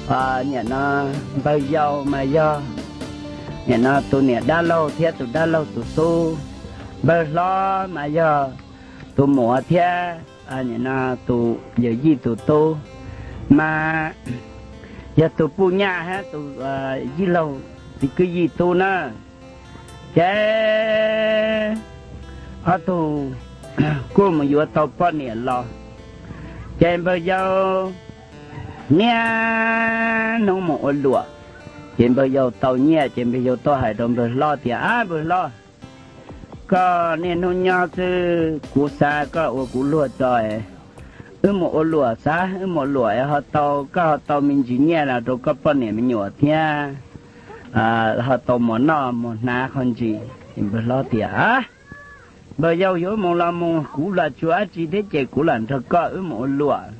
Nim no npawg yau mas yog nim no tus niam dab laug thiab tus dab laug tus tub. Npawg hlob mas yog tus muam thiab nim no tus yawm yij tus tub, mas yog tus puj nyaj hab tus yij laug txiv kwj yij tub na. Ces ob tug kuj mus yuav tau poj niam los, ces npawg yau niaj hnub mus ua luam. Ces npawg yau tau nyiaj ces npawg yau tuaj hais rau npawg hlob tias, Ab npawg hlob, koj niaj hnub nyob xwb, kuv xav koj ua kuv luag tso, wb mus ua luam xav, wb mus luam es ho tau, koj ho tau me ntsis nyiaj los rau koj poj niam me nyuam thiab ho tau mus noj mus hnav qho ntsis. Ces npawg hlob tias, Npawg yau, yuav mus los mus, kuv lam tsis ua dab tsi thiab ces kuv lam nrog koj wb mus ua luam.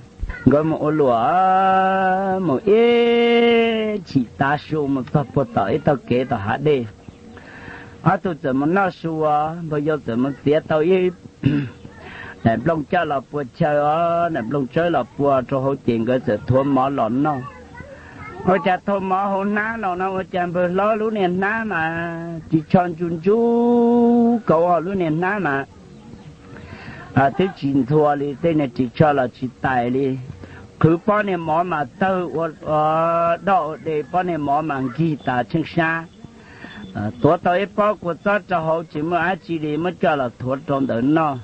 Nkawd mus ua luam mus ib chim tav su mus txog puag tom ib tog kev tom hav dej. Ob tug txawm mus noj su, npawg yau txawm mus txiav tau ib daim nplooj coj los pua chaw os, daim nplooj tsawb los pua rau hauv ces nkawd txawm thuav mov los noj. Ua cas thuav mov hauv hnab los no ua cas npawg hlob lub niag hnab mas ris tsho ntsuj ntsuj kauv, lub niag hnab mas twb tsis ntxhua li, tej niag ris tsho los tsis tais li. Qhwv pob niag mov mas tawg ua doj ua de, pob niag mov mas nkig tas tsheej sab. Tuav tau ib pob kua txob rau hauv tsis muaj dab tsi li, muab coj los thuav rau ntawd noj.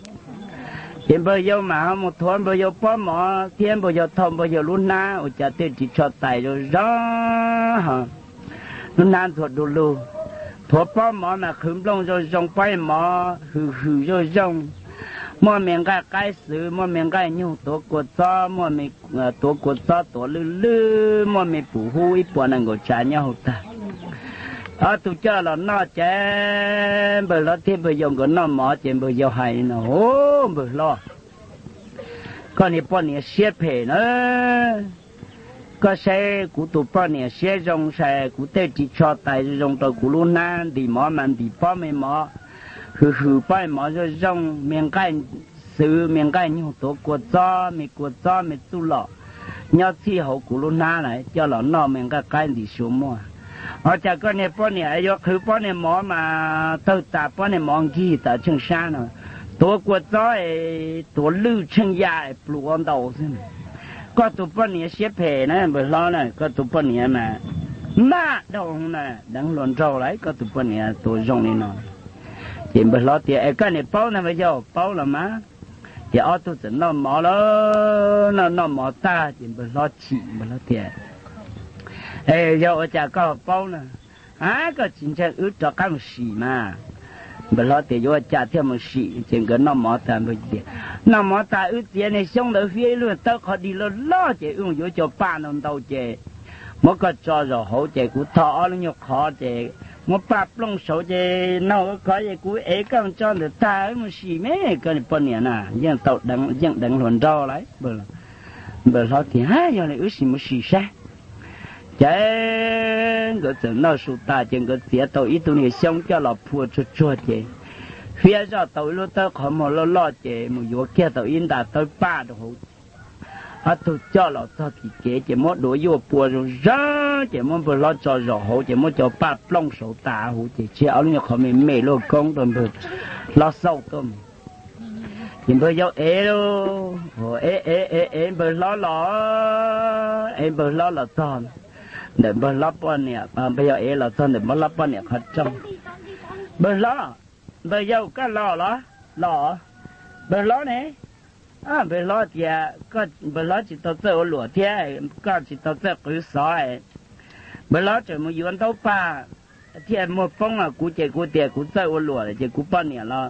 Ces npawg yau mas ho mus thuav npawg yau pob mov thiab npawg yau thau npawg yau lub hnab, ua cas tej ris tsho tais zoo zoo ho lub hnab ntxhua du lug. Thuav pob mov mas qhwv nplooj zoo zoo, pob mov hws hws zoo zoo, muaj me nqaij qaib xwv, muaj me nqaij nyug tuav kua txob, muaj me tuav kua txob tuav lwj lwj, muaj me pum hub ib puas nees nkaum tsav nyob hauv tag. Ob tug coj los noj ces npawg hlob thiab npawg yau nkawd noj mov ces npawg yau hais no, Ub, npawg hlob, koj niag poj niam siab phem na. Koj saib kuv tus poj niam siab zoo sai, kuv tej ris tsho tais zoo zoo rau kuv lub hnab, ntim mov mas ntim pob me mov hws hws, pob me mov zoo zoo, me nqaij xwv, me nqaij nyug tuav kua txob, me kua txob me txuj lom nyob txhij hauv kuv lub hnab lawm, coj los noj me nqaij qaib ntxim suav muaj. Ua cas koj niag poj niam yuav qhwv pob niag mov mas tawg tas, pob niag mov nkig tas tsheej sab no, tuav kua txob es tuav lwj tsheej ya es plhuav ntau xwb. Koj tus poj niam siab phem na npawg hlob na, koj tus poj niam mas maj dhau na, deev hluas nraug lawm, koj tus poj niam tua zoo li no. Ces npawg hlob tias, Es koj niam paub ntag npawg yau? Paub los mas. Ces ob tug txawm noj mov lawm, noj noj mov tag ces npawg hlob chim, npawg hlob tias, Es yog ua cas koj ho paub na? A, koj tsis ntseeg wb rov qab mus sim mas. Npawg hlob tias, Yuav ua cas thiaj mus sim? Ces nkawd noj mov tas npawg tias, Noj mov tas wb txiav niag xyoob ntawd, fiab ib lub tawb qhov dig loj loj ces wb mus yuav cov paj ntau ntau ces muab koj tso zaum hauv ces kuv tho ob lub nyuag qhov ces muab paj plooj saud ces noj khov ces kuv ev koj mus tso ntawm tag wb mus sim me. Koj poj niam na yeej tau, yeej deev hluas nraug lawm. Npawg hlob tias, Yog li wb sim mus sim saib. Ces nkawd txawm noj su tas ces nkawd txiav tau ib tug niag xyoob coj los phua tsuag tsuag ces fiab zoj tau ib lub tawb qhov muag loj loj ces mus yuav kiag tau ib nta tawb paj rau hauv. Ob tug coj los txog tim kev ces muab duav yuaj pua zoo zoo ces muab npawg hlob tso zaum hauv ces muab cov paj plooj saud tas huv ces tseg ob lub nyuag qhov me me luaj koob rau npawg hlob xauj tuaj. Ces npawg yau ev, ev ev ev ev npawg hlob los, ev npawg hlob los txog ntawm npawg hlob poj niam, npawg yau ev los txog ntawm npawg hlob poj niam qhov rooj. Npawg hlob, npawg yau koj los los? Los. Npawg hlob ne? Npawg hlob tias, Npawg hlob tsis tau txawj ua luam thiab koj tsis tau txawj qhwv xov. Npawg hlob tseem mus yuav ntaub paj thiaj muag poob los kuv ces kuv tias kuv txawj ua luam ces kuv poj niam los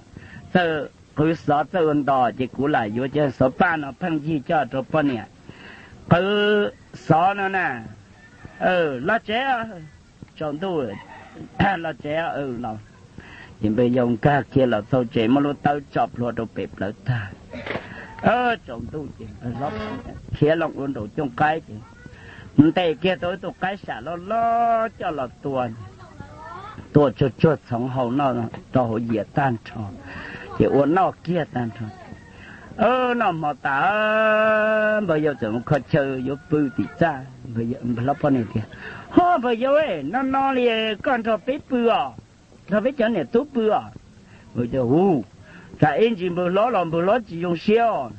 txawj qhwv xov txawj ua ntos ces kuv lam yuav cov xov paj no pheej yig coj rau poj niam qhwv xov no na. Los tsev, tsaus ntuj los tsev los. Ces npawg yau nkag kiag los txog tsev muab lub tawb tso plhuav rau pem plawv tag. Tsaus ntuj ces npawg hlob khiav loo ua nraum cooj qaib ces ntes kiag tau ib tug qaib sam loj loj coj los tua, tua tsuag tsuag txhoov hau noj rau hauv yias tag nrho, ces ua noj kiag tag nrho. Noj hmo tas, npawg yau txawm mus kho chaw yuav pw tim txaj. Npawg hlob poj niam tias, Ho npawg yau, no no li koj nrog peb pw os, nrog peb cov niam tub pw os. Npawg yau, Hu, tsam ib ntsis npawg hlob los npawg hlob tsis zoo siab os.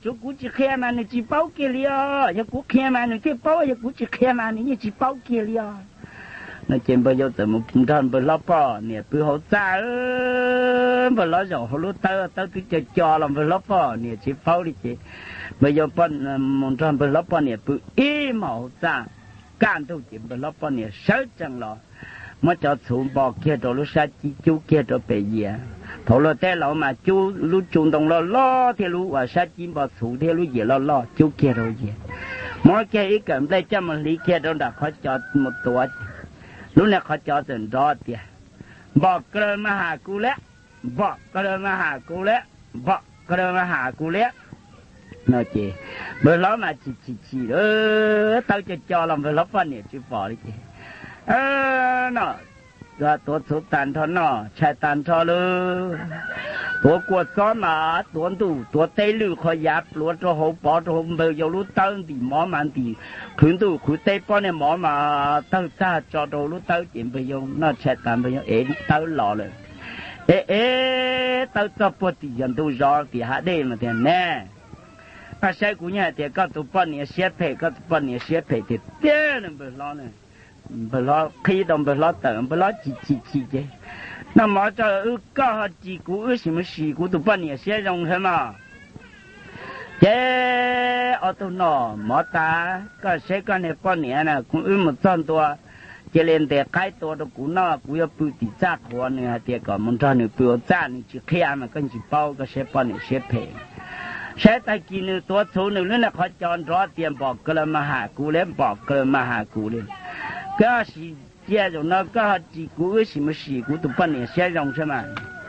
Tsuav kuv tsis qhia mas nws tsis paub kiag li os, yog kuv qhia mas nws thiaj paub, yog kuv tsis qhia mas nws yeej tsis paub kiag li os. No ces npawg yau txawm mus nrog npawg hlob poj niam pw hauv txaj. Npawg hlob zaum hauv lub tawb, tawb twb co co los npawg hlob poj niam tsis paub li ces npawg yau mus nrog npawg hlob poj niam pw ib hmos hauv txaj. Kaj ntug ces npawg hlob poj niam sawv tsees los muab cov txhuv npo kiag rau lub sab cib, cub kiag rau pem yias. Thaum luag teb laus mas cub lub tsu ntoo loj loj thiab lub uas sab cib npo txhuv thiab lub yias loj loj cub kiag rau yias. Muab kiag ib kawm nplej coj mus hliv kiag rau nram qhov cos mus tuav. Lub niag qhov cos txawm nrov tias, Npom ka la ma has kuv liab, npom ka la ma has kuv liab, npom ka la ma has kuv liab. No ces npawg hlob mas chim chim chim, tawb co co los npawg hlob poj niam tsis pom li ces, no, tuav txhuv tag nrho noj tshais tag nrho lawm, tuav kua txob mas tuav ntuj tuav teb lwj qhov yav pluav rau hauv pov rau hauv npawg yau lub tawb, ntim mov mas ntim qhwv ntuj qhwv teb, pob niag mov mas tawg tag tso rau lub tawb ces npawg yau noj tshais tas npawg yau ev tawb los lawm. Ev ev tawb txog puag tim yog ntug zos tim hav dej mas tias, Ne, koj saib kuv yeej hais tias koj tus poj niam siab phem, koj tus poj niam siab phem tiag tiag. Npawg hlob, npawg hlob qhib tau npawg hlob tawm, npawg hlob chim chim chim ces, Noj mov tso wb, koj ho ris kuv wb sim mus sim kuv tus poj niam siab zoo thiab mas. Ces ob tug noj mov tas, Koj saib koj niag poj niam na, wb mus txog ntua cia li ntes qaib tua rau kuv noj, kuv yuav pw tim txaj qhuav, nws hais tias kom mus nrog nws pw hauv txaj, nws tsis qhia mas koj tsis paub, koj saib poj niam siab phem. Saib tag kis nws tuav txhuv nws lub niag qhov cos nrov tias, Npom ka la ma has kuv liab, npom ka la ma has kuv liab. Koj sim cia zaum no koj ho ris kuv wb sim mus sim kuv tus poj niam siab zoo saib mas.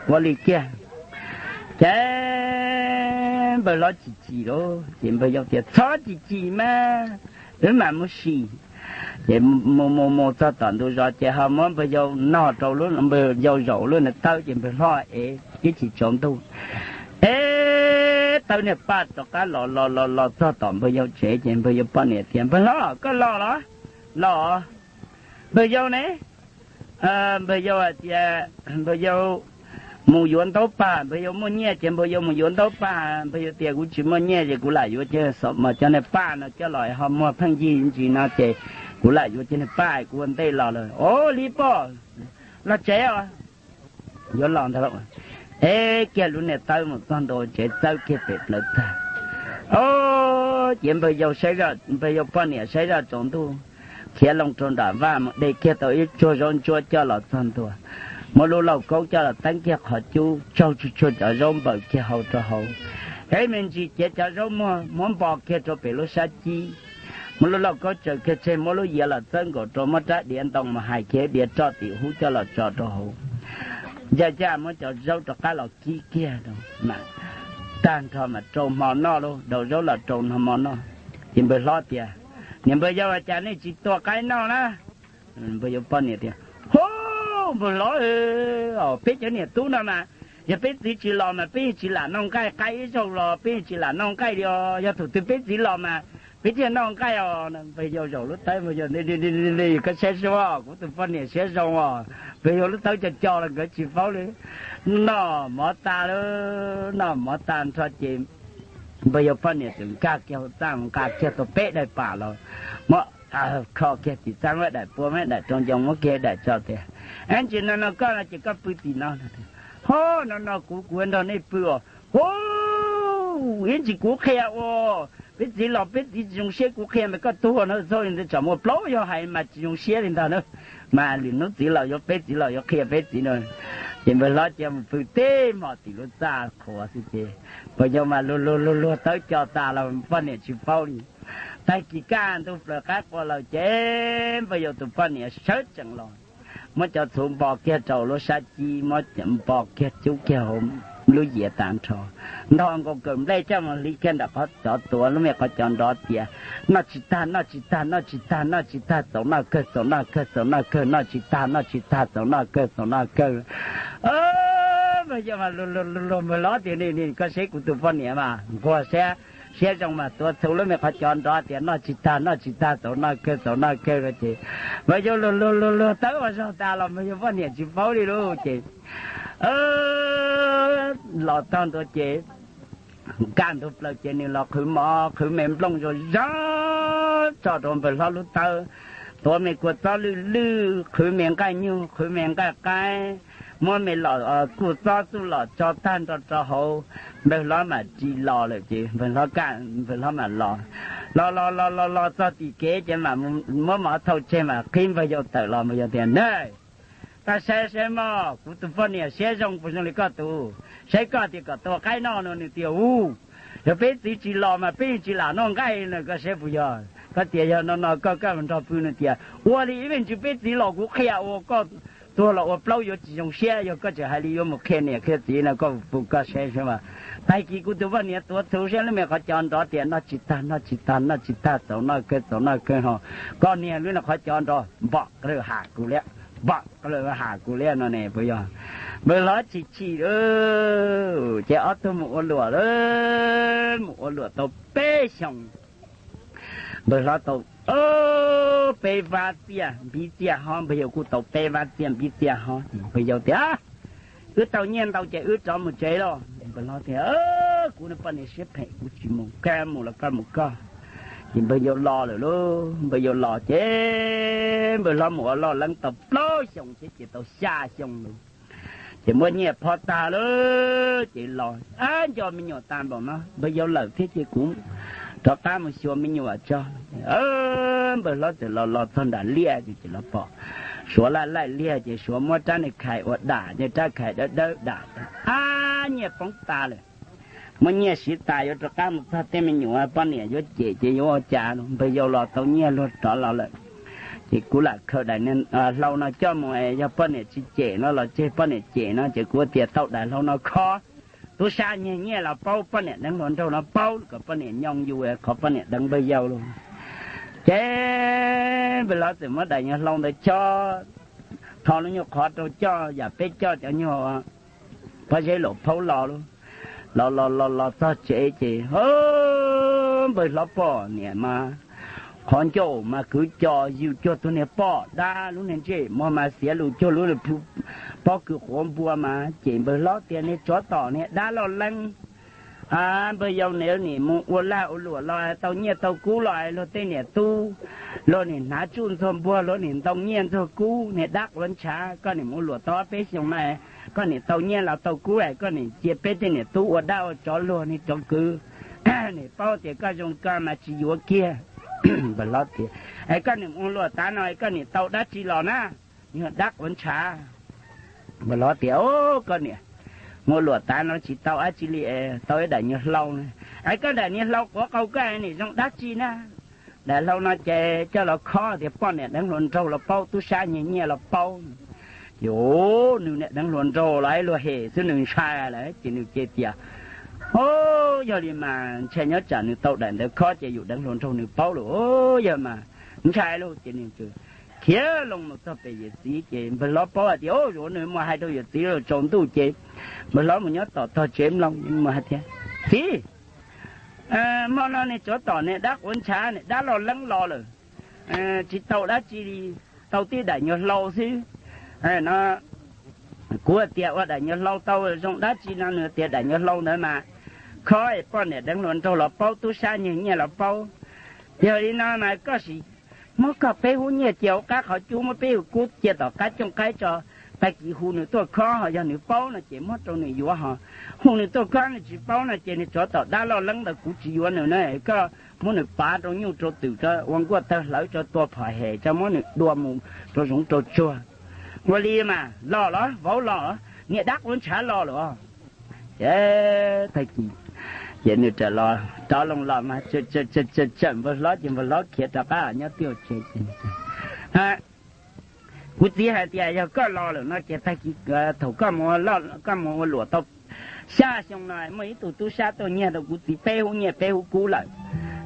Ua li kiag ces npawg hlob chim chim lauj, ces npawg yau tias, Txhob chim chim mas, wb mam mus sim. Ces mus mus mus txog tom ntug zos ces ho muab npawg yau nog rau, npawg yau zaum lub niag tawb ces npawg hlob ev ib chim tsaus ntuj. Ev tawb niag paj rov qab los los los los txog tom npawg yau tsev ces npawg yau poj niam tias, Npawg hlob, koj los los? Los. Npawg yau ne? Npawg yau hais tias npawg yau mus yuav ntaub paj, npawg yau muaj nyiaj ces npawg yau mus yuav ntaub paj. Npawg yau tias, Kuv tsis muaj nyiaj ces kuv lam yuav cov niag paj no coj los ho muag pheej yig ntsis no ces kuv lam yuav cov niag paj, kuv ua ntej los lawm. Ua li poj, los tsev os. Yuav los ntag lauj. Ev kiag lub niag tawb mus txog ntua tsev txawb kiag pem plawv tag. Ces npawg yau poj niam saib zoj tsaus ntuj, khiav loo rau nram vaj mus de kiag tau ib tsuag zaub ntsuab coj los txog ntua, muab lub lauj kaub coj los teeb kiag qhov cub, tsaug tsuag tsuag cov zaub npaws kiag hau rau hauv. Ev me ntsis ciav cov zaub muag muab npo kiag rau pem lub sab cib, muab lub lauj kaub tsaws kiag tseg, muab lub yias los txawb nkaus rau, muab rab diav ntoo mus hais kiag diav roj tim hub coj los tso rau hauv. Ncaj ncaj muab cov zaub rov qab los kib kiag rau, tag nrho mas rau hmo noj lauj, daus zaub los rau hmo noj. Ces npawg hlob tias, Niam npawg yau, cas nej tsis tua qaib noj na? Npawg yau poj niam tias, Hu, npawg hlob, peb cov niam tub no mas, yog peb txiv tsis los mas peb yeej tsis lam noj nqaij, qaib ib zaug los peb yeej tsis lam noj nqaij li os, yog thaum twg peb txiv los mas peb thiaj noj nqaij os. Npawg yau zaum lub tawb, npawg yau, Koj saib sua, kuv tus poj niam siab zoo os. Npawg yau lub tawb co co los nkawd tsis paub li. Noj mov tas lawm, noj mov tas nrho ces npawg yau poj niam txawm nkag kiag hauv txaj, nqa kiag tau peb daim pam los, muab kho kiag tim txaj, muab daim pua, muab daim rau ncoo, muab kiag daim tso tias, Ab, ntsis no no koj no ces koj pw tim no. Ho, no no kuv, kuv nrog nej pw os. Hu, ib ntsis kuv qhia ua, peb txiv los peb txiv tsis zoo siab, kuv qhia mas koj tuag no txog li ntawd tsam muaj plaub yog hais mas tsis zoo siab li ntag na. Mas lwm hnub txiv los yuav, peb txiv los yuav qhia peb txiv no. Ces npawg hlob cia mus pw tib hmos tim lub txaj qhuav xwb ces npawg yau mas luag luag luag luag tawb co tas los poj niam tsis paub li. Tag kis kaj ntug plaws qaib qua lawm ces npawg yau tus poj niam sawv tsees los, muab cov txhuv npo kiag rau lub sab cib, muab npo kiag cub kiag hauv lub yias tas nrho, nto nkaus kawm nplej coj mus hliv kiag nram qhov cos tuav, lub me qhov cos nrov tias, Noj tsis tag, noj tsis tag, noj tsis tag, noj tsis tag, txaus noj kawg, txaus noj kawg, txaus noj kawg, noj tsis tag, noj tsis tag, txaus noj kawg, txaus noj kawg. Npawg yau mas luag luag luag luag npawg hlob tias, Nim nim koj saib kuv tus poj niam mas nquag siab, siab zoo mas tuav txhuv lub me qhov cos nrov tias noj tsis tag noj tsis tag, txaus noj kawg txaus noj kawg no ces npawg yau luag luag luag luag tawb ua zog tas los npawg yau poj niam tsis paub li lauj. Ces los txog ntua ces kaj ntug plaws ces nws los qhwv mov qhwv me nplooj zoo zoo tso rau npawg hlob lub tawb, tuav me kua txob lwj lwj, qhwv me nqaij nyuj qhwv me nqaij qaib, muab me los kuj txob txuj los tso tag nrho rau hauv. Npawg hlob mam ris los lawm ces npawg hlob kaj npawg hlob mam los, los los los los los txog tim kev ces mam muab mov thau tseg mam qhib npawg yau tawm los. Npawg yau tias, Nab, koj saib saib mog, kuv tus poj niam siab zoo puas zoo li koj tus? Saib koj tias kom tua qaib noj no nws tias, U, yog peb txiv tsis los mas peb yeej tsis lam noj nqaij na, koj saib puas yog? Koj tias yog no no koj koj mus nrog pw nws tias, Ua li ib me ntsis peb txiv los kuv qhia ua koj tuag los ua plaub yuav tsis zoo siab, yog koj tseem hais li yuav mus qhia niam qhia txiv no koj puas, koj saib saib mas. Tag kis kuv tus poj niam tuav txhuv siab lub me qhov cos nrov tias noj tsis tag noj tsis tag noj tsis tag, txaus noj kawg txaus noj kawg ho, koj niag lub no qhov cos nrov npom qab lawm ham kuv liab, npom qab lawm ham kuv liab no ne puas yog? Npawg hlob chim chim, ces ob tug mus ua luam lawm, mus ua luam tau peb xyoos. Npawg hlob tau peb vab txiaj npib txiaj hob, npawg yau kuj tau peb vab txiaj npib txiaj hob. Npawg yau tias, Wb tau nyiaj ntau ces wb rov mus tsev lauj. Npawg hlob tias, Kuv niag poj niam siab phem, kuv tsis mus, koj mus los koj mus koj. Ces npawg yau los lawm lauj. Npawg yau los ces npawg hlob mus ua loj leeb tau plaub xyoos thiab ces tau xya xyoo lawm. Ces muab nyiaj phob tag lawm ces los, Ab, nco me nyuam tas npaum no, npawg yau lawm thiab ces kuv rov qab mus xyuas me nyuam tso. Npawg hlob txawm los los txog nram liaj ces los pom Suav laij laij liaj ces Suav muab rab niag khais ua dam, niag rab khais dawb dawb dam. Ab, nyiaj poob tas lawm. Muab nyiaj siv tas yuav rov qab mus txog tej me nyuam poj niam yuav cem ces yuav ua cas. Npawg yau los tau nyiaj luag rov los lawm. Ces kuv lam khaws daim hlau no coj mus, yog poj niam tsis cem no los tseg, poj niam cem no ces kuv tias tau daim hlau no khob, tub sab nyiag nyiaj los paub, poj niam deev hluas nraug no paub kom poj niam nyoo yus qhov poj niam deev npawg yau lauj. Ces npawg hlob txawm muab daim nyuag hlau ntawd chob, tho lub nyuag qhov rau coj yam peb coj cov nyuag pob zeb luam phaub los lauj. Los los los los txog tsev ces npawg hlob poj niam mas qhov ncauj mas kwv co yws cuag tus niag poj dab, lub niag ntsej muag mas xiav lus cuag lub pob kws quav npua mas. Ces npawg hlob tias, Niag tsov tom niag dab loj leeb, npawg yau niam mus ua lag ua luam los tau nyiaj tau kub los luag tej niam tub, luag nim hnav tsuj ntxuag npuag, luag nim ntoo nyiaj ntxuag kub, niag dab quav ntshav, koj nim mus ua luam tau ob peb xyoos na, koj nim tau nyiaj los tau kub, koj nim cia peb tej niam tub ua dab ua tsov luag, niag tsov kwv, nim paub tias koj zoo ko mas tsis yuav kiag. Npawg hlob tias, Es koj nim ua luam tav no koj nim tau dab tsi los na, niag dab quav ntshav? Npawg hlob tias, Koj niam, ua luam tav no tsis tau dab tsi li, tau ib daim nyuag hlau. Es koj daim niag hlau quav qau koj nim zoo dab tsi na? Daim hlau no ces coj los khob tias poj niam deev hluas nraug los paub, tub sab nyiag nyiaj los paub. Ces nws niam deev hluas nraug los ib luag hem xwb nws ntshai lawm ces nws cia tias, Yog li mas ntshai nyob tsam nws tau daim ntawd khob ces yus deev hluas nraug nws paub lawm, yog mas ntshai lauj. Ces nws khiav loo mus txog pem yawm txiv ces npawg hlob paub hais tias, Ub, zaum no nws mus hais rau yawm txiv los tsaus ntuj. Ces npawg hlob mus nyob tom tog tsev mloog, mus hais tias, Txiv, hmo no niag tsov tom niag dab quav ntshav, niag dab loj leeb los lawm, tsis tau dab tsi li, tau tib daim nyuag hlau xwb. No kuv tias ua daim nyuag hlau tau zoo dab tsi no, nws tias daim nyuag hlau ntawd mas khob es poj niam deev hluas nraug los paub, tub sab nyiag nyiaj los paub. Yog li no mas koj sim muab koj peb hub nyiaj cia hauv qab qhov cub, muab peb hub kub cia tom qab cooj qaib tso, tag kis hu nws tuaj khob, ho yog nws paub no ces muab rau nws yuav, ho hu nws tuaj khob nws tsis paub no ces niag tsov tom dab loj leeb ntawd kuv tsis yuav nws na. Koj muab nws pav rau nyuj rau twm, ua nkuaj tawg hlawv tso, tua phom hem tso, muab nws dua mus rau zoov rau tsuag. Ua li mas los los, vauv los, niag dab quav ntshav los lawm. Ces tag kis ces nws rov los, rov loo los mas tsawm npawg hlob ces npawg hlob khiav rov qab nyob twj tsev. Kuv txiv hais tias yog koj los lawm no ces tag kis thaum koj mus ua luam tau xya xyoo no muaj ib tug tub sab tuaj nyiag rau kuv txiv peb hub nyiaj peb hub kub lawm.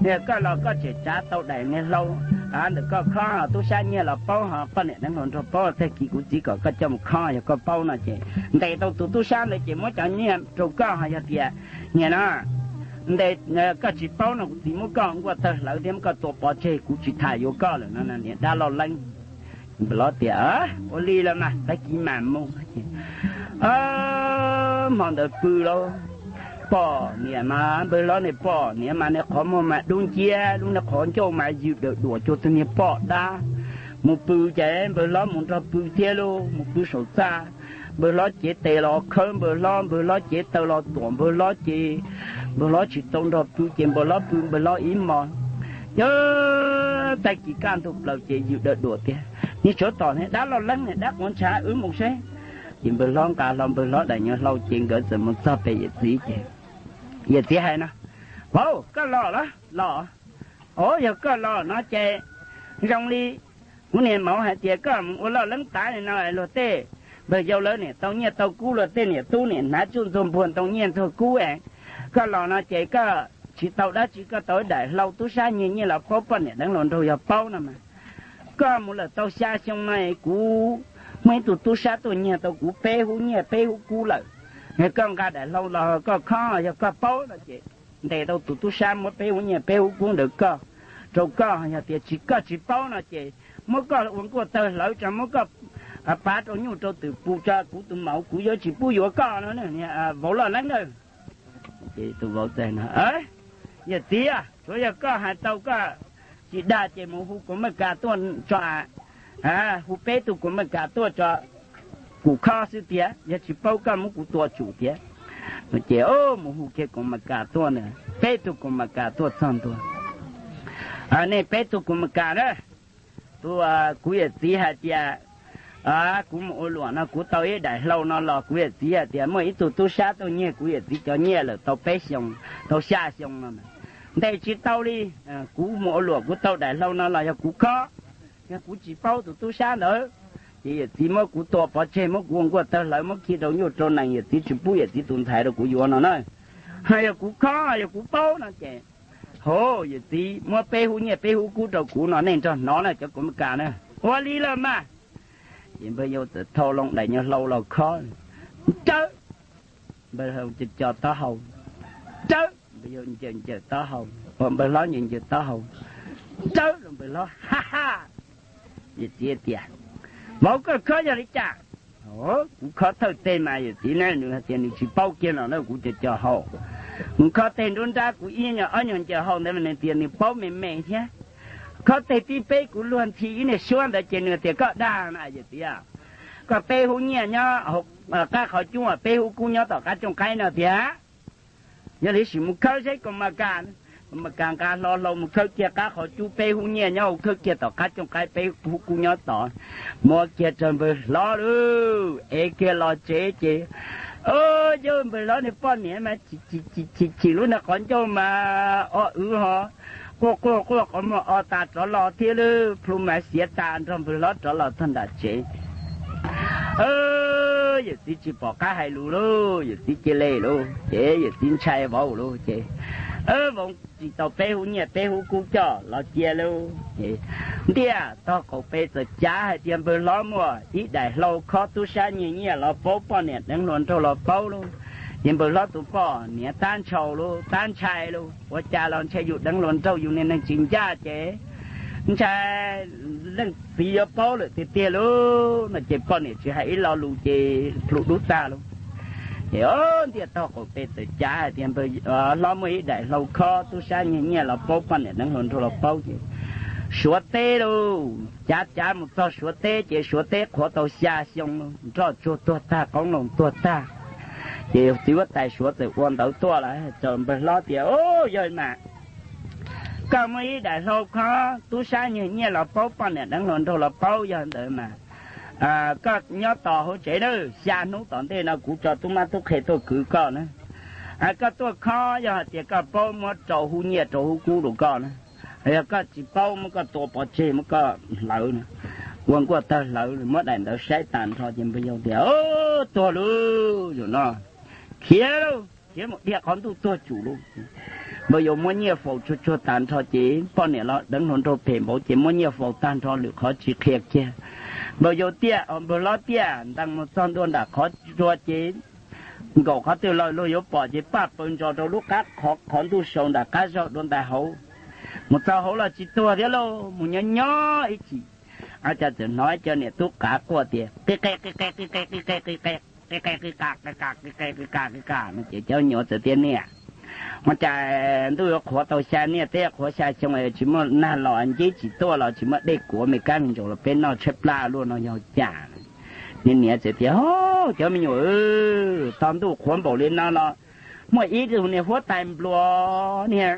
Yog koj los koj tseem tsav tau daim niag hlau ntawm koj khob, tub sab nyiag los paub, ho poj niam deev hluas nraug paub, tag kis kuv txiv kom koj coj mus khob, yog koj paub no ces ntes tau tus tub sab ntawd ces muab cov nyiaj rau koj, ho yog tias nyiag no ntes koj tsis paub no kuv txiv muab koj nkuaj tawg hlawv thiab muab koj tua pov tseg, kuv tsis tham yuav koj lawm no niag dab loj leeb. Npawg hlob tias, ua li los mas tag kis mam mus. Hmo ntawd pw lauj, poj niam mas npawg hlob niag poj niam mas niag qhov muag mas dub nciab, lub niag qhov ncauj mas ywm dawm duam cuag tus niag poj dab. Mus pw ces npawg hlob mus nrog pw thiab lauj, mus pw saum txaj. Npawg hlob cev tes los khawb npawg hlob, npawg hlob cev taw los tuam npawg hlob ces npawg hlob tsis tau nrog pw ces npawg hlob pw npawg hlob ib hmos. Ces tag kis kaj ntug plaws ces ywm dawm duam tias, niag tsov tom niag dab loj leeb niag dab quav ntshav, wb mus seb. Ces npawg hlob nqa hlo npawg hlob daim nyuag hlau ces nkawd txawm mus txog pem yawm txiv ces yawm txiv hais no, vauv, koj los los los. Os, yog koj los no ces zoo li kuv niag maum hais tias koj mus ua loj leeb tav li no, luag tej npawg yau lawv niam tau nyiaj tau kub, luag tej niam tub niam hnav tsuj ntxuag npuag ntoo nyiaj ntxuag kub es koj los no ces koj tsis tau dab tsi, koj tau ib daim hlau tub sab nyiag nyiaj los paub poj niam deev hluas nraug yog paub no mas. Koj mus lawm tau xya xyoo no kuv muaj ib tug tub sab tuaj nyiag tau kuv peb hub nyiaj peb hub kub lawm. Yog koj nqa daim hlau los koj khob yog koj paub no ces ntes tau tus tub sab muab peb hub nyiaj peb hub kub ntawd koj, rau koj, yog tias tsis koj tsis paub no ces muab koj ua nkuaj tawg hlawv tso, muab koj pav rau nyuj rau twm pus tso, kuv tus maum kuv yuav tsis pub yuav koj no, vauv loj leeb na. Ces tus vauv txawm no, yawm txiv, tsuav yog koj hais tau koj tsis dag ces mus hu kuv maj kas tuaj tso, hu peb tug kuv maj kas tuaj tso kuv khob xwb tiag, yog tsis paub koj muab kuv tua tsum tiag. Ces mus hu kiag kuv maj kas tuaj na, peb tug kuv maj kas tuaj txog ntua. Nej peb tug kuv maj kas na, tus, kuv yawm txiv hais tias kuv mus ua luam no kuv tau ib daim hlau no los kuv yawm txiv hais tias muaj ib tug tub sab tuaj nyiag kuv yawm txiv cov nyiaj lawm tau peb xyoo, tau xya xyoo no ntes tsis tau li. Kuv mus ua luam kuv tau daim hlau no los yog kuv khob, yog kuv tsis paub tus tub sab ntawd ces yawm txiv muab kuv tua pov tseg, muab kuv ua nkuaj tawg hlawv, muab khi rau nyuj rau nees, yawm txiv tsis pub yawm txiv tus ntxhais rau kuv yuav no na. Yog kuv khob yog kuv paub no ces, hov, yawm txiv muab peb hub nyiaj peb hub kub rau kuv no, nej nrog hnov na cov kuv maj kas na. Ua li los mas. Ces npawg yau txawm thau loo daim nyuag hlau los khob, nrawb, npawg hlob ncaws ncaws taub hau, nrawb, npawg yau ncaws ncaws taub hau, npawg hlob ncaws ncaws taub hau, nrawb, npawg hlob ha ha. Yawm txiv tias, vauv, koj khob yog li cas? Kuv khob thawj teg mas yawm txiv na, nws hais tias nws tsis paub kiag no na, kuv cov cov hau, nws khob teg nruab nrab, kuv ib nyuag ob nyuag ncaws hau ntawd mas nws tias nws paub me me thiab. Khob teg thib peb kuv luag nthi ib niag suab ntawd ces nws tias koj dag na yawm txiv, koj peb hub nyiaj nyob qab qhov cub, peb hub kub nyob tom qab cooj qaib no tiag. Yog li sim mus khawb seb kuv maj kas. Kuv maj kas nqa hlo hlau mus khawb kiag qab qhov cub, peb hub nyiaj nyob hauv, khawb kiag tom qab cooj qaib, peb hub kub nyob tod. Muab kiag rau npawg hlob lauj, ev kiag los tsev ces, yawg npawg hlob niag poj niam mas chim chim lub niag qhov ncauj mas o wv ho quaj quaj quaj qhov muag o tas rov los thiab lauj, plhu mas xiav tas nrog npawg hlob rov los txog nram tsev. Yawm txiv tsis pom qab hais lus lauj, yawm txiv cia li lauj, ces yawm txiv ntshai vauv lauj, ces vauv tsis tau peb hub nyiaj peb hub kub coj los cia lauj. Ntiaj tog qaum pem txawm cav hais tias npawg hlob muaj ib daim hlau khob tub sab nyiag nyiaj los paub, poj niam deev hluas nraug los paub lauj. Ces npawg hlob tus poj niam tab ntshai lauj, tab ntshai lauj, ua cas los ntshai yus deev hluas nraug, yus niag neeg tsis ncaj ces ntshai leej txiv yuav paub lawm tiag tiag lauj no ces poj niam tsis hais ib lo lus ces plhu dub tag lauj. Ces ntiaj tog qaum pem txawm cav hais tias npawg hlob muaj ib daim hlau khob tub sab nyiag nyiaj los paub, poj niam deev hluas nraug los paub ces Suav teb lauj, cav cav mus txog Suav teb ces Suav teb qhuav tau xya xyoo lauj, nroj tsuag tuag tag, qoob loo tuag tag. Ces txiv huab tais Suav txawm ua ntawv tuaj lawm rau npawg hlob tias, yog mas koj muaj ib daim hlau khob tub sab nyiag nyiaj los paub, poj niam deev hluas nraug los paub, yog ntawd mas koj nyob tos hauv tsev na, xya hnub tom ntej no kuv tso tub mab tub qhe tuaj kwv koj na. Koj tuaj khob, yog hais tias koj paub muab rau hub nyiaj rau hub kub rau koj na, yog koj tsis paub muab koj tua pov tseg, muab koj hlawv, ua nkuaj tawg hlawv, muab daim ntawv saib tas nrho ces npawg yau tias, tuag lauj, zaum no khiav lauj, khiav mus dhia qhov ntuj tuag tsum lauj. Npawg yau muab nyiaj faus tsuag tsuag tag nrho ces poj niam los deev hluas nraug phem npaum ces muab nyiaj faus tag nrho lwm qhov tsis qhia kiag. Npawg yau tiaj, npawg hlob tiaj ntees mus txog ntua nram qhov tsua ces nkaum qhov twg los luag yuav pom ces paj paws ntsos rau lub qab qhov ntuj sau nram qab zog dua ntais hauv. Mus txog hauv los tsis tuag thiab lauj, mus nyob nyob ib chim, cas txawm hnov cov niam tub qav quaj tias qi qe qi qe qi qe qi qe qi qe qi qe qi qe qi qe qi qe qi qe qi qe qi qe no ces cov nyuam txawm tias niam, ua cas ntuj yuav qhuav tau xya niaj teb qhuav xya xyoo tsis muaj nag los ncib tsis tuaj los tsis muaj dej kuav me kab me ntsaum los peb noj tshaib plab luaj no yog cas? Niam niam txawm tias, cov me nyuam, tog ntuj qhuav npaum li no los muaj ib tug niag huab tais npluas niag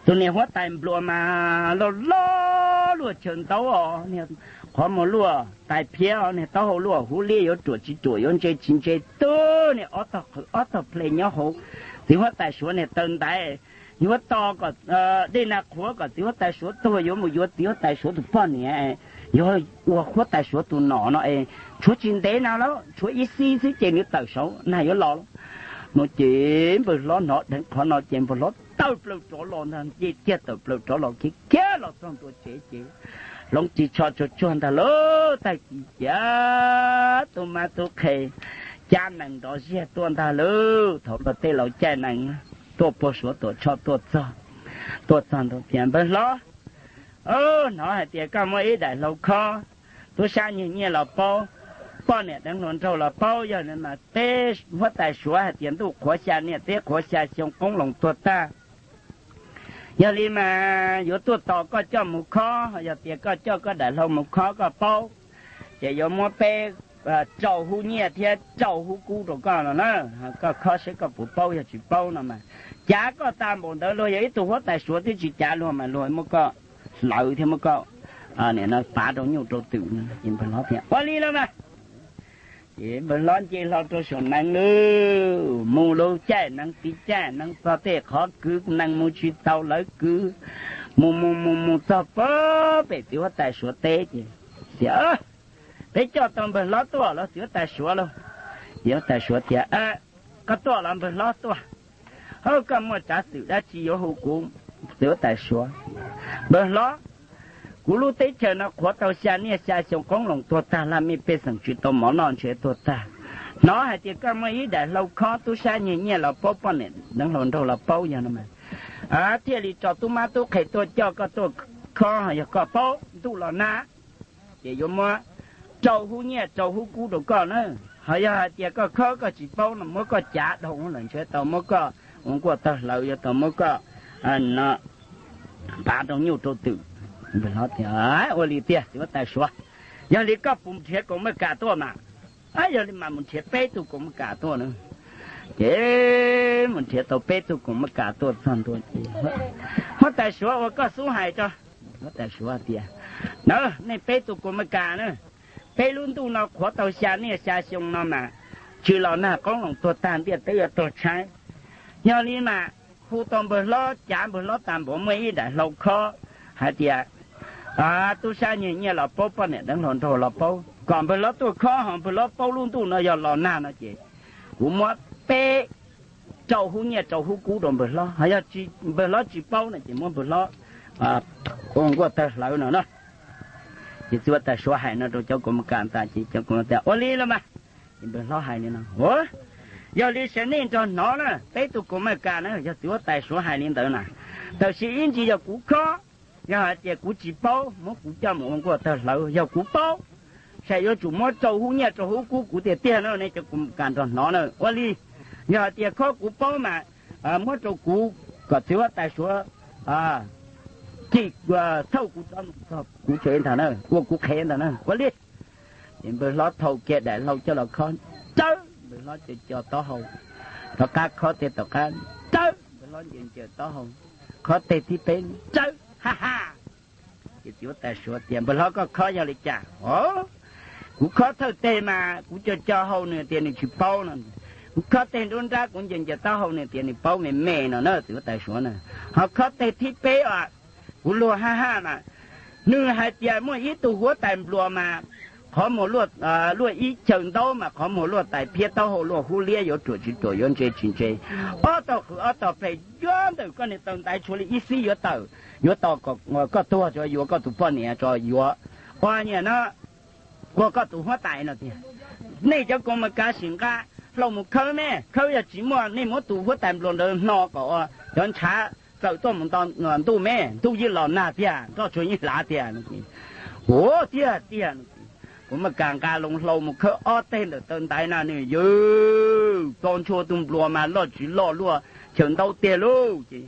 tus niag huab tais npluas mas loj loj luaj chaw ntaub os, niag qhov muag luaj tais phiab os, niag taub hau luaj hub liab yuav ruam tsis ruam yuav ntse tsis ntse, twb niag ob tog qhwv ob tog ple nyob hauv txiv huab tais suav niag taw ntaiv. Yuav tos kom dej nag qhuav kom txiv huab tais suav tuag yuav mus yuav txiv huab tais suav tus poj niam, yuav ua huab tais suav tus nom no es tshuav tsis ntev no lauj, tshuav ib xib xwb ces nws tawm saud nag yuav los lauj. No ces npawg hlob hnov dheev qhov no ces npawg hlob tawm plaws rov los ntag, nce kiag tawm plaws rov los kiag kiag los txog ntua tsev ces hloov ris tsho tsuag tsuag ntag lauj. Tag kis ces tub mab tub qhe cab nees nrov ziag tuaj ntag lauj. Thaum luag tej laus caij nees tuaj puag Suav Tuam Tshoj tuaj txog, tuaj txog ntua tias npawg hlob, hnov hais tias koj muaj ib daim hlau khob, tub sab nyiag nyiaj los paub, poj niam deev hluas nraug los paub, yog li mas peb huab tais suav hais tias ntuj qhuav xya niaj teb qhuav xya xyoo qoob loo tuag tag. Yog li mas yuav tuaj tos koj coj mus khob, yog tias koj coj koj daim hlau mus khob koj paub, ces yuav muab peb rau hub nyiaj thiab rau hub kub rau koj no na. Koj khob seb koj puas paub, yog tsis paub no mas cav koj tag npaum ntawd, luag yog ib tug huab tais suav twb tsis cav luag mas luag muab koj hlawv thiab muab koj pav rau nyuj rau twm. Ces npawg hlob tias ua li los mas. Ces npawg hlob nce hlo rau saum nees lawm, mus lub caij nees tiv caij nees txog tej qhov kwv nees mus tsis tau lawv kwv, mus mus mus mus txog pem txiv huab tais suav teb ces tias peb coj tau npawg hlob tuaj los txiv huab tais suav lauj. Txiv huab tais suav tias koj tuaj los npawg hlob tuaj. Hawb, koj muaj tsav xwm dab tsi yuav hu kuv? Txiv huab tais suav, npawg hlob, kuv lub teb chaws no qhuav tau xya niaj xya xyoo qoob loo tuag tag, laj mej pej xeem tsis tau mov noj ntshe tuag tag. Hnov hais tias koj muaj ib daim hlau khob, tub sab nyiag nyiaj los paub, poj niam deev hluas nraug los paub, yog no mas thiaj li tso tub mab tub qhe tuaj coj koj tuaj khob. Yog koj paub, ntuj los nag ces yuav muab rau hub nyiaj rau hub kub rau koj na. Ho yog hais tias koj khob koj tsis paub no muab koj cav dhau lawm ntshe tau muab koj ua nkuaj tawg hlawv, yuav tau muab koj pav rau nyuj rau twm. Npawg hlob tias ua li tiag txiv huab tais suav, yog li koj puas nrhiav kaus maj kas tuaj mas? Yog li mas mus nrhiav peb tug kaus maj kas tuaj na. Ces mus nrhiav tau peb tug kaus maj kas tuaj txog ntua ces huab tais suav, ua koj xub hais tso. Huab tais suav tias na, nej peb tug kaus maj kas na, peb lub ntuj no qhuav tau xya niaj xya xyoo no mas tsis los nag, qoob loo tuag tag, ntiaj teb yuav tuag tshaib. Yog li mas hu tau npawg hlob, cav npawg hlob tas npaum, muaj ib daim hlau khob hais tias tub sab nyiag nyiaj los paub, poj niam deev hluas nraug los paub, kom npawg hlob tuaj khob, ho npawg hlob paub lub ntuj no yog los nag no ces kuv muab peb rau hub nyiaj rau hub kub rau npawg hlob. Ho yog npawg hlob tsis paub no ces muab npawg hlob ua nkuaj tawg hlawv no na. Ces txiv huab tais suav hais no rau cov kaus maj kas tas ces cov kaus maj tias ua li los mas. Ces npawg hlob hais li no, yog li sawv nej nrog hnov na, peb tug kaus maj kas na yog txiv huab tais suav hais li ntawd na. Tab sis ib ntsis yog kuv khob, yog hais tias kuv tsis paub muab kuv coj mus ua nkuaj tawg hlawv, yog kuv paub saib yuav tsum muab rau hub nyiaj rau hub kub kuv tiag tiag na, nej cov kaus maj kas nrog hnov na. Ua li, yog hais tias khob kuv paub mas muab rau kuv kom txiv huab tais suav cim thauj kuv rov mus txog kuv tsev ntag na, ua kuv qhev ntag na. Ua li, ces npawg hlob thau kiag daim hlau coj los khob, rawb, npawg hlob co co taub hau, rov qab khob tej tom qab, rawb, npawg hlob ncaws ncaws taub hau, khob teg thib peb, rawb, ha ha. Ces txiv huab tais suav tias npawg hlob, koj khob yog li cas? O, kuv khob thawj teg mas kuv co co hau nws tias nws tsis paub no. Kuv khob teg nruab nrab kuv ncaws ncaws taub hau nws tias nws paub me me no na, txiv huab tais suav na. Ho khob teg thib peb os, kuv luag ha ha mas nws hais tias muaj ib tug huab tais npluas mas qhov muag luaj ib chaw ntaub mas qhov muag luaj tais phiab taub hau luaj hub liab yuav ruam tsis ruam yuav ntse tsis ntse. Ob tog qhwv ob tog phem yuav ntawm koj niag taw ntaiv tshuav li ib xib yuav tawm yuav tos koj tuag tso yuav koj tus poj niam tso yuav ua niam no ua koj tus huab tais no tiag. Nej cov koom mas kav sim nqa hlau mus khawb me, khawb yog tsis muaj nej muab tus huab tais nplua ntawd hno kom ua cov ntshav txawm tuaj mus nto ntuj me, ntuj yeej los nag tiag, nroj tsuag yeej hlav tiag. Ua tiag tiag, kuv mas kav nqa loo hlau mus khawb ob teg ntawm taw ntaiv na nws yog tso ntshua tus nplua mas loj tsis loj luaj chaw ntaub tiag lauj. Ces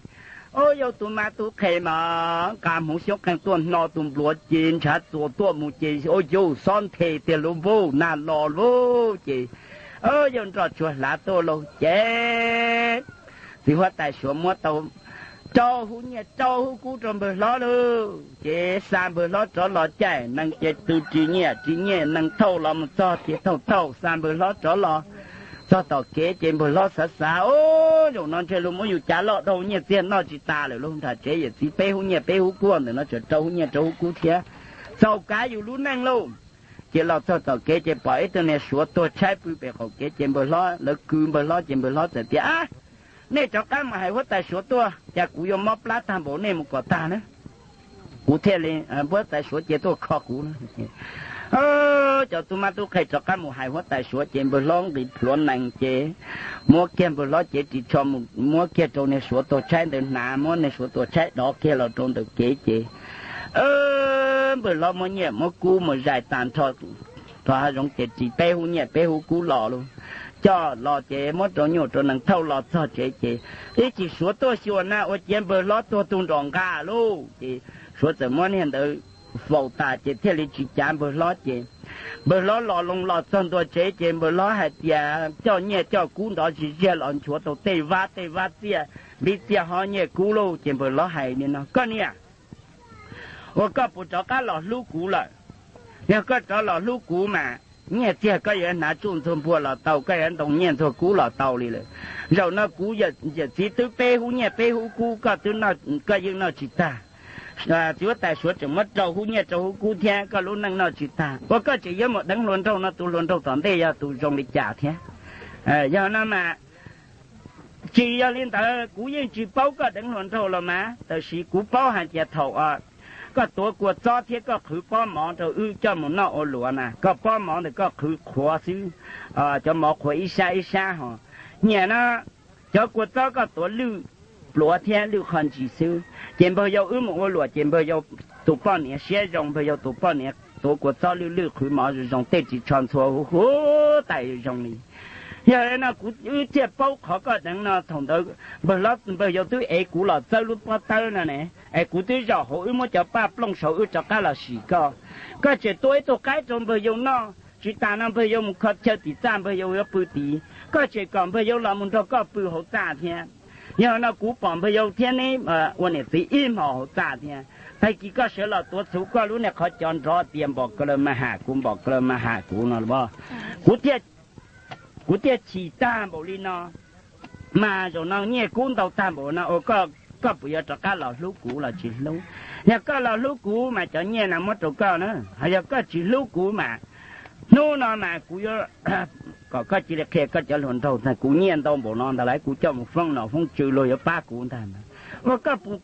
o yog tus mas tus qhe mas nqa hmuv xyoob qeeg tuaj hno tus nplua ces ntshav txuas tuaj mus ces o yog xob nthe tiag lauj, nag los lauj. Ces o yog nroj tsuag hlav tuaj lauj. Ces txiv huab tais suav muab tau rau hub nyiaj rau hub kub rau npawg hlob lauj. Ces xa npawg hlob rov los caij nees ces tw ris nyiaj ris nyiaj nees thauj los mus txog ces thauj thauj xa npawg hlob rov los txog tom kev ces npawg hlob xav xav, o, zaum no ntshe luag muab yus cav loj dhau nyiaj txiag noj tsis tas lawm lauj. Nram tsev yawm txiv peb hub nyiaj peb hub kub ntawm no tseem rau hub nyiaj rau hub kub thiab, txaus kav yus lub neej lauj. Ces los txog tom kev ces pom ib tug niag suav tuag tshaib pw pem qaum kev ces npawg hlob lawv kwv npawg hlob ces npawg hlob txawm tias, nej rov qab mus hais huab tais suav tuaj, cas kuv yuav mob plab tag npaum nej mus kom tag na, kuv thiaj li, huab tais suav cia tuaj kho kuv. Cov tub mab tub qhe rov qab mus hais huab tais suav ces npawg hlob nqis plhuav nees ces muab kiag npawg hlob cev ris tsho mus muab kiag rau niag suav tuag tshaib ntawd hnav, muab niag suav tuag tshaib dov kiag los rau ntawm kev ces npawg hlob muab nyiaj muab kub mus zais tas nrho rau hav zoov ces ris peb hub nyiaj peb hub kub los lauj. Coj los ces muab rau nyuj rau nees thauj los txog tsev ces ib chim suav tuaj xyuas na ua ciav npawg hlob tuag tu nrom nqa lauj. Ces suav txawm muab niag ntawd faus tas ces thiaj li tsis cav npawg hlob ces npawg hlob los loo los txog ntua tsev ces npawg hlob hais tias coj nyiaj coj kub ntov zis ziag los nchuav tau tej vab tej vab txiaj, npib txiaj hob nyiaj kub lauj. Ces npawg hlob hais li no, koj niam, ua koj puas rov qab los hlub kuv lawm? Yog koj rov los hlub kuv mas nyiaj txiag koj yuav hnav tsuj ntxuag npua los tau, koj yuav ntoo nyiaj ntxuag kub los tau li lawm. Zaum no kuv yawm txiv twb peb hub nyiaj peb hub kub, koj yeej noj tsis tag. Txiv huab tais suav tseem muab rau hub nyiaj rau hub kub thiab, koj lub neej noj tsis tag. Ua koj tseem yuav mus deev hluas nraug no, tus hluas nraug tom ntej yog tus zoo li cas thiab? Yog no mas tsis yog li ntawd, kuv yeej tsis paub koj deev hluas nraug los mas, tab sis kuv paub hais tias thaum koj tuav kua txob thiab koj qhwv pob mov rau wb coj mus noj ua luam na, koj pob mov ntawd koj qhwv qhuav xwb, cov mov qhuav ib sab ib sab ho. Nyiam no, cov kua txob koj tuav lwj pluav thiab lwj qho ntsis xwb, ces npawg yau wb mus ua luam ces npawg yau tus poj niam siab zoo, npawg yau tus poj niam tuav kua txob lwj lwj qhwv mov zoo zoo, tej ris tsho ntxhua huv huv tais zoo li. Yog li no kuv wb thiaj paub qhov koj deev no, thaum ntawd npawg yau twb ev kuv los txawb lub pob tawb no ne, es kuv twb zaum hauv wb muab cov paj plooj saud wb rov qab los sim koj. Koj tseem tua ib tug qaib rau npawg yau noj, tsis tas no npawg yau mus kho chaw tim txaj npawg yau yuav pw tid, koj tseem kom npawg yau los mus nrog koj pw hauv txaj thiab. Yog no kuv pom npawg yau thiab neb ua niam txiv ib hmos hauv txaj thiab. Tag kis koj sawv los tuav txhuv koj lub niag qhov cos nrov tias npom ka law ma ham kuv, npom ka law ma ham kuv no los, kuv thiaj chim tag npaum li no. Mas zaum no nyiaj kub ntau tag npaum no ua koj puas yuav rov qab los hlub kuv los tsis hlub? Yog koj los hlub kuv mas cov nyiaj no muab rau koj na, ho yog koj tsis hlub kuv mas hnub no mas kuv yuav kom koj cia li qhia koj cov hluas nraug tias kuv nyiaj ntau npaum no ntag lauj, kuv coj mus foob nom foob tswv luag yuav pab kuv ntag. Ua koj puas,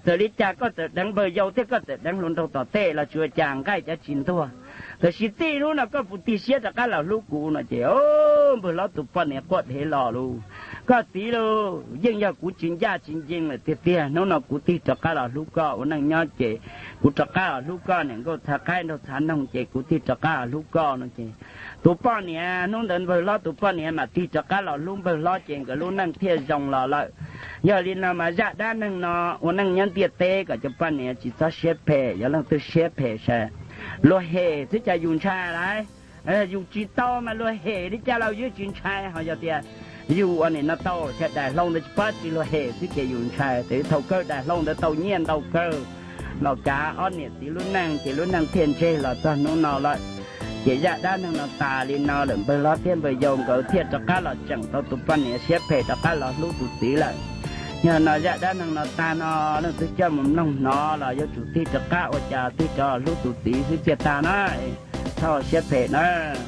txawm li cas koj txawm deev npawg yau thiab koj txawm deev hluas nraug tom tej los tsis ua cas, nqaij cov tsis ntuag. Tab sis txij hnub no koj puas tig siab rov qab los hlub kuv no ces npawg hlob tus poj niam quaj dhev los lauj, koj txiv lauj, yeej yog kuv tsis ncaj tsis ncees lawm tiag tiag, hnub no kuv tig rov qab los hlub koj ua neej nyob ces kuv rov qab los hlub koj niam nkauj txhav qaib nraug txhav noog ces kuv tig rov qab los hlub koj no ces tus poj niam, hnub ntawd npawg hlob tus poj niam mam tig rov qab los hlub npawg hlob ces nkawd lub neej thiaj zoo los lawm. Yog li no mas zaj dab neeg no ua neej nyob ntiaj teb kom cov poj niam tsis txhob siab phem, yog leej twg siab phem sav, luag hem xwb cas yus ntshai lauj. Yus tsis tau mas luag hem li cas los yus tsis ntshai, ho yog tias yus ua nim no tau ces daim hlau ntawd tsis pab tsis luag hem xwb ces yus ntshai. Ces thaum kawg daim hlau ntawd tau nyiaj ntau kawg los kav ob niam txiv lub neej ces lub neej thiaj ntseg los txog hnub no lawm. Ces zaj dab neeg no tas li no lawm, npawg hlob thiab npawg yau nkawd thiaj rov qab los tseem tau tus poj niam siab phem rov qab los hlub tus txiv lawm. Yog no zaj dab neeg no tag no, leej twg coj mus mloog hnov los yuav tsum tig rov qab ua cas tig rov hlub tus txiv xwb thiaj tag na. Thoj siab phem nawb.